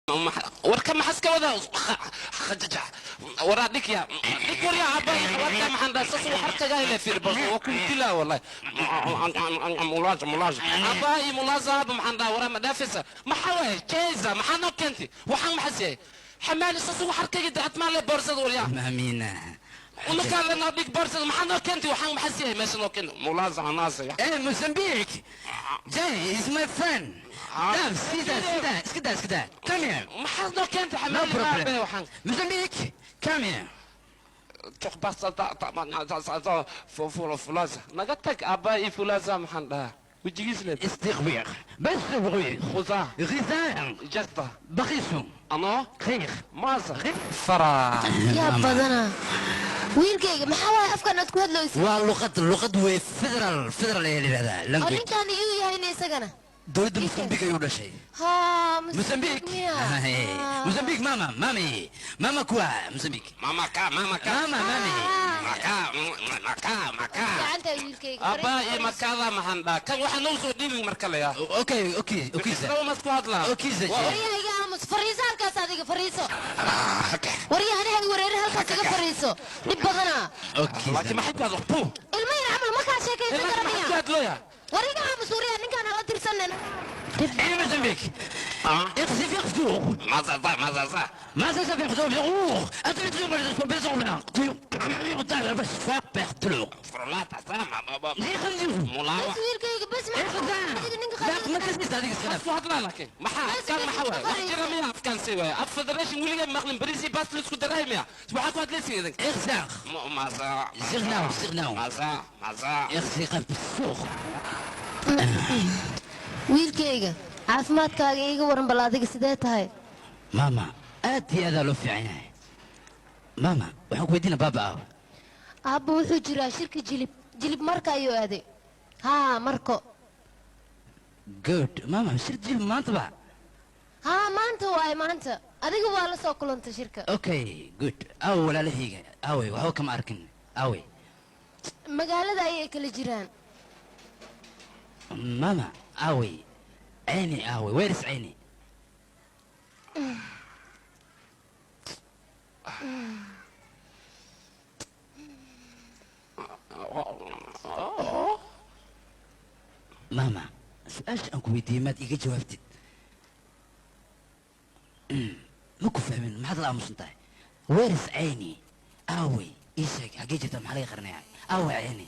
Warka maxas ka wada khajaja waraa dhig ya dhig waryaa aabbahay qabaadka maxaan dhahay sas harkagaa ila fiir bas waa ku dilaa wallahi mulaaj mulaaj aabbahay mulaaza aaba maxaan dhahay waraa ma dhaafaysa maxaa waaye jeeza maxaa noo keentay waxaan maxas yahay xamaali sas harkayga dacad maa le boorsada waryaa Maamina. Unakaa lenaa dhig boorsada maxaa noo keentay waxaan maxas yahay meesha noo keentay mulaaza anaasa ya. Eh, Mozambique! Jay is my friend. Dab, sida, sida, iska daa, iska daa. Come here. Maxaa noo keentay No xamaali problem. aabe waxaan Mozambique, come here. Fulaza naga tag aabbaha iyo fulaza maxaan dhahaa wejigiis le. استغبير بس بغير khusaa غذاء jasta بخيسو anoo خير maasa faraa. Yaa badanaa wiilkayga, maxaa waaye afkan aad ku hadlaysid? Waa luqad, luqad wey, federal, federal ayaa la yidhahdaa Oo language. Ninkaani iyuu yahayna isagana? Dowladda Mozambique ayuu dhashay. Haa. Mozambique. Miya? Mozambique, mama, mami, mama kuwa Mozambique. Mama ka mama ka. Mama, mami. Maka maka maka. Gacanta wiilkayga. Aabbaha iyo makada maxaan dhahaa kan waxaa noo soo dhiibin marka le ya. Okay. Isla mas ku hadlaa. Okay, Zaki. Waryaha, iga aamus, fariiso halkaas, adiga fariiso. Waryaha, aniga wareer, halkaas iga fariiso, dhib badanaa. Okay. Laakiin maxay ku hadlo pu? Ilmo yar camal ma kaa sheekaysan kara Maxay ku miya? hadlooya? War iga aamus waryaha, ninkaan hala tirsanen. إيه Mozambique. اقصي في خدوخ. Mazaza mazaza. ما تسافر خدوخ انت بس فابرتلو. Furlata sama baba. ليه خندوخ؟ Mulaawa. Bas wiilkayga, bas, maxaa adiga ninka لا ما تسمع هذيك السنة. Ku hadlaa laakiin maxaa afkaan maxaa waaye wax jira miya afkaan sii waaye af federation weligaa maqlin berisi baas la isku daray miya waxaa ku hadlaysa idinka? اغزاق. Maza. زغناو زغناو. Maza maza. اغزي قلب السوق. Wiilkayga, caafimaadkaaga iiga waran bal, adiga sidee tahay? ماما, aad iyo aadaa loo fiican yahay maama. Waxaan ku weydiina baaba aaw? Aabba wuxuu jiraa shirka Jilib, Jilib marka ayuu aaday, haa, marko. Good maama, shir Jilib maanta ba? Haa, maanta waaye maanta, adiga waa la soo kulantay shirka. Okay, good. Aaw walaalahayga aawey? Waxba kama arkin, aawey? Magaalada ayay kala jiraan. Maama, aawey ceyni? Aawey, where is ceyni? Maama, su-aasha aan ku weydiiyey maad iiga jawaabtid? Ma ku fahmin, maxaad la aamusan tahay? Where is ceyni? Aawey, ii sheeg, xaggee jirta? Maxaa laga qarinayaa? Aawey ceyni?